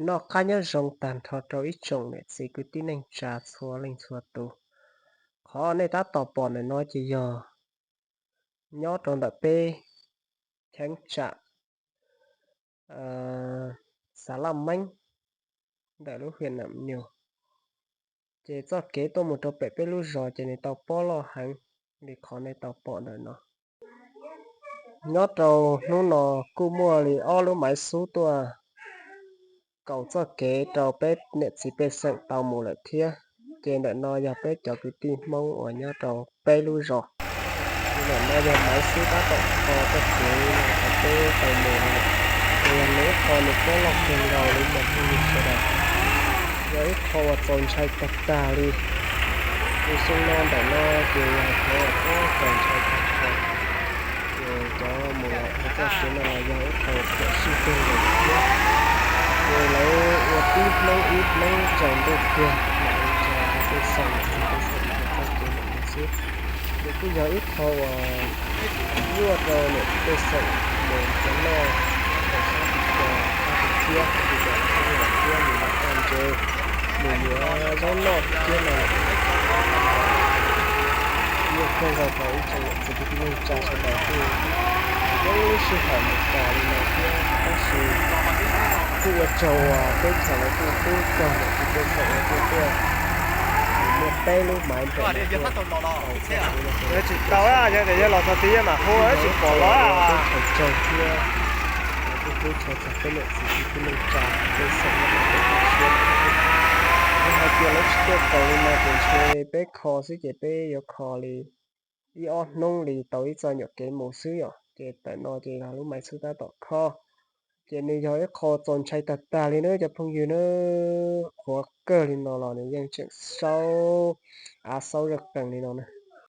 Noj qab nyob zoo tag nrho rau ib tsoom niam txiv kwv tij neej tsa txhua leej txhua tus. Qhov nej tab tom pom ntawm no ces yog nyob rau ntawm peb cheeb tsam Xav Laj Meeb ntawm lub hiam Nam Nyug. Ces txoj kev tuaj mus rau pem peb lub zos ces nws tau pob loj heev li qhov nej tau pom ntawm no. Nyob rau hnub no kuj muaj li ob lub maiv xub tuaj kaum txoj kev rau peb niam txiv pej xeem tau mus lawm thiab. Ces ntawm no yog peb cov kwv tij Hmoob uas nyob rau peb lub zos. Ntawm no yog maiv xub tab tom kho txoj kev uas peb tau mus no. Ces yog nws ib qho nws pob loj kawg nkaus li mas phooj ywg sawv daws, yog ib qho uas txaus ntshai tag tag li. Tus xyoo no ntawm no ces yog qhov uas txaus ntshai tag nrho. Ces cov mus lawm hauv txoj kev no los yog ib qho uas khuam sij kawg nkaus thiab. Ces lawv ua tib hnub ib hnub tsaus ntuj kiag mam li tso pej xeem, pej xeem hauv txoj kev ntawm no xwb. Ces kuj yog ib qho uas nyuaj rau niam txiv pej xeem mus cov noj rau sab tim ko, sab tim thiab, vim tias hnub no thiab nws yuav toj ntses, nws yuav zaub noj thiab no. Nyuaj kawg nkaus rau ib tsoom niam txiv kwv tij neej tsa sawv daws kuj muab lub sij hawm mus tos li no thiab, tab sis kuj ua tsaug uas teb chaws lawv kuj pub txog niam txiv pej xeem lawv kuj tuaj, muaj peb lub maiv ntawm no tuaj. Tsis tau, yog tias yog los txog tid mam hu, tsis pom los. Teb chaws tsaug thiab, kuj pub tshua txog peb niam txiv kwv tij neej tsa pej xeem lawv siab. Yog hais tias lawv tsis tuaj txaus li no ces ntshe peb kho xwb ces peb yuav kho li ib ob hnub li tau ib txoj nyuam kev mus xwb yom. Ces ntawm no ces yog lub maiv xub tab tom kho. Ces nws yog ib qho txaus ntshai tag tag li na cov phooj ywg na. Qhuav kawg li no los nws yeej tseem saub, av xaub zaj qees li no na.